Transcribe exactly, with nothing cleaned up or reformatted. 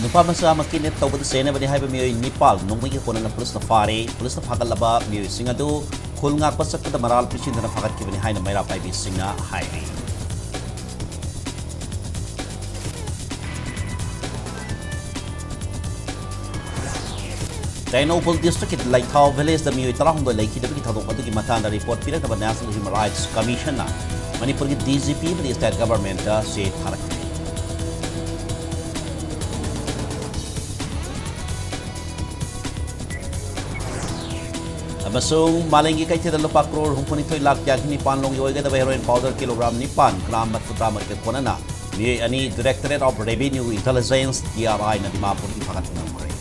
ꯅꯨꯄꯥ ꯃꯆꯥ ꯑꯃ ꯀꯤꯗꯅꯦꯞ ꯇꯧꯕꯗ ꯆꯦꯟꯅꯕꯅꯤ ꯍꯥꯏꯕ ꯃꯤꯑꯣꯏ ꯅꯤꯄꯥꯜ ꯅꯣꯡꯃꯩꯒꯤ ꯀꯣꯟꯅꯅ ꯄꯨꯂꯤꯁꯅ ꯐꯥꯔꯦ꯫ ꯄꯨꯂꯤꯁꯅ ꯐꯥꯒꯠꯂꯕ ꯃꯤꯑꯣꯏꯁꯤꯡ ꯑꯗꯨ ꯈꯨꯜ ꯉꯥꯛꯄ ꯆꯠꯄꯗ ꯃꯔꯥꯜ ꯄꯤꯁꯤꯟꯗꯨꯅ ꯐꯥꯒꯠꯈꯤꯕꯅꯤ ꯍꯥꯏꯅ ꯃꯩꯔꯥ ꯄꯥꯏꯕꯤꯁꯤꯡꯅ ꯍꯥꯏꯔꯤ꯫ ꯇꯦꯡꯅꯧꯄꯜ ꯗꯤꯁꯇ꯭ꯔꯤꯛꯀꯤ ꯂꯩꯊꯥꯎ ꯚꯤꯂꯦꯖꯇ ꯃꯤꯑꯣꯏ ꯇꯔꯥꯍꯨꯝꯗꯣꯏ ꯂꯩꯈꯤꯗꯕꯒꯤ ꯊꯧꯗꯣꯛ ꯑꯗꯨꯒꯤ ꯃꯇꯥꯡꯗ ꯔꯤꯄꯣꯔꯠ ꯄꯤꯔꯛꯅꯕ National Human Rights Commissionꯅ ꯃꯅꯤꯄꯨꯔꯒꯤ D G P ꯑꯃꯗꯤ state governmentꯇ ꯆꯦ ꯊꯥꯔꯛꯈꯤ꯫ ꯑꯃꯁꯨꯡ ꯃꯥꯂꯦꯝꯒꯤ ꯀꯩꯊꯦꯜꯗ ꯂꯨꯄꯥ ꯀ꯭ꯔꯣꯔ ꯍꯨꯝꯐꯨꯅꯤꯊꯣꯏ ꯂꯥꯈ ꯌꯥꯡꯈꯩ ꯅꯤꯄꯥꯟ ꯂꯣꯝꯒꯤ ꯑꯣꯏꯒꯗꯕ heroin powder ꯀꯤꯂꯣꯒ꯭ꯔꯥꯝ ꯅꯤꯄꯥꯟ ꯒ꯭ꯔꯥꯝ ꯃꯔꯤꯐꯨꯇꯔꯥꯃꯔꯤꯒ ꯀꯣꯟꯅꯅ ꯃꯤꯑꯣꯏ ꯑꯅꯤ Directorate of Revenue Intelligence, D R Iꯅ ꯗꯤꯃꯥꯄꯨꯔꯒꯤ ꯐꯥꯒꯠꯄ ꯉꯝꯈ꯭ꯔꯦ꯫